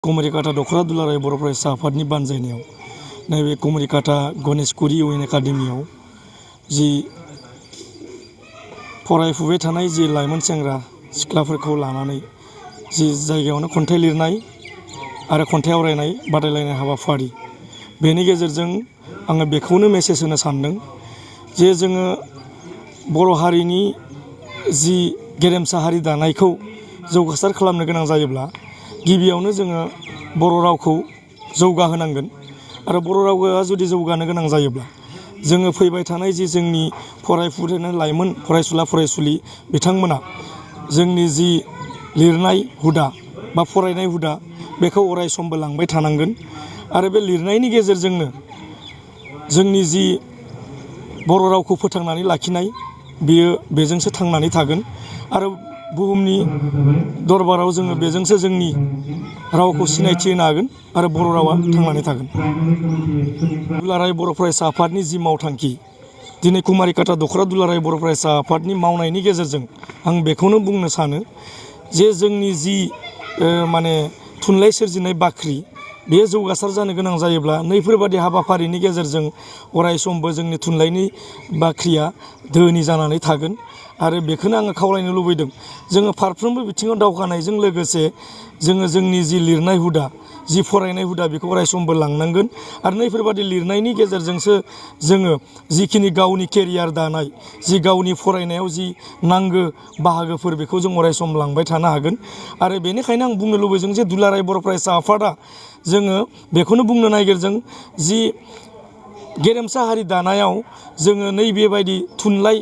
कुमारिकाटा दख'रा दुलाराय बर' फरायसा आफादनि बानजायनायाव नैबे कुमारिकाटा गणेशगुरि इउ एन एकाडेमियाव जि फरायफुबाय थानाय जि लाइमोन सेंग्रा सिख्लाफोरखौ लानानै जि जायगायावनो खन्थाइ लिरनाय आरो खन्थाइ आवरायनाय बादायलायनाय हाबाफारि बेनि गेजेरजों आङो बेखौनो मेसेज होनो सानदों जे जोङो बर' हारिनि जि गेरेमसा हारि दानायखौ जौगासार खालामनो गोनां जायोब्ला गिबियावनो जोङो बर' रावखौ जौगाहोनांगोन आरो बर' रावा जुदि जौगानो गोनां जायोब्ला जोङो फैबाय थानाय जि जोंनि फरायफुनाय लाइमोन फरायसुला फरायसुलि बिथांमोना जोंनि जि लिरनाय हुदा बा फरायनाय हुदा बेखौ अराय समबो लांबाय थानांगोन आरो बे लिरनायनि गेजेरजोंनो जोंनि जि बर' रावखौ फोथांनानै लाखिनाय बेजोंसो थांनानै थागोन आरो बुहुमनि दरबाराव जोङो बेजोंसो जोंनि रावखौ सिनायथि होनो हागोन आरो बर' रावा थांनानै थागोन। दुलाराय बर' फरायसा आफादनि जि मावथांखि दिनै कुमारिकाटा दख'रा दुलाराय बर' फरायसा आफादनि मावनायनि गेजेरजों आं बेखौनो बुंनो सानो जे जोंनि जि थुनलाइ सोरजिनाय बाख्रि बेयो जौगासार जानो गोनां जायोब्ला नैफोरबादि हाबाफारिनि गेजेरजों अराय समबो जोंनि थुनलाइनि बाख्रिया धोनि जानानै थागोन आरो बेखौनो आङो खावलायनो लुबैदों जोङो फारफ्रोमबो बिथिङाव दावगानायजों लोगोसे जोङो जोंनि जि लिरनाय हुदा जि फरायनाय हुदा बेखौ अराय समबो लांनांगोन आरो नैफोरबादि लिरनायनि गेजेरजोंसो जोङो जिखिनि गावनि केरियार दानाय जि गावनि फरायनायाव जि नांगौ बाहागोफोर बेखौ जों अराय सम लांबाय थानो हागोन आरो बेनिखायनो आं बुंनो लुबैदों जे दुलाराय बर' फरायसा आफादा जोङो बेखौनो बुंनो नागिरदों जि गेरेमसा हारि दानायाव जोङो नैबेबायदि थुनलाइ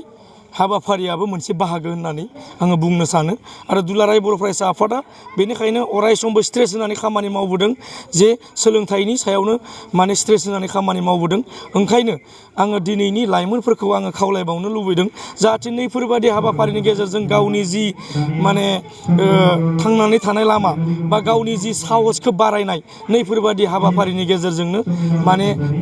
हाबाफारियाबो मोनसे बाहागो होननानै आङो बुंनो सानो आरो दुलाराय बर' फरायसा आफादा बेनिखायनो अराय समबो स्ट्रेस होनानै खामानि मावबोदों जे सोलोंथाइनि सायावनो स्ट्रेस होनानै खामानि मावबोदों ओंखायनो आङो दिनैनि लाइमोनफोरखौ आङो खावलायबावनो लुबैदों जाहाथे नैफोरबादि हाबाफारिनि गेजेरजों गावनि जि थांनानै थानाय लामा बा गावनि जि साहसखौ बारायनाय नैफोरबादि हाबाफारिनि गेजेरजोंनो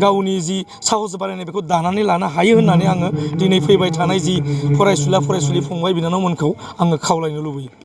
गावनि जि साहस बारायनाय बेखौ दानानै लानो हायो होननानै आङो दिनै फैबाय थानाय जि फरायसुला फरायसुलि फंबाय बिनानावमोनखौ आङो खावलायनो लुबैयो।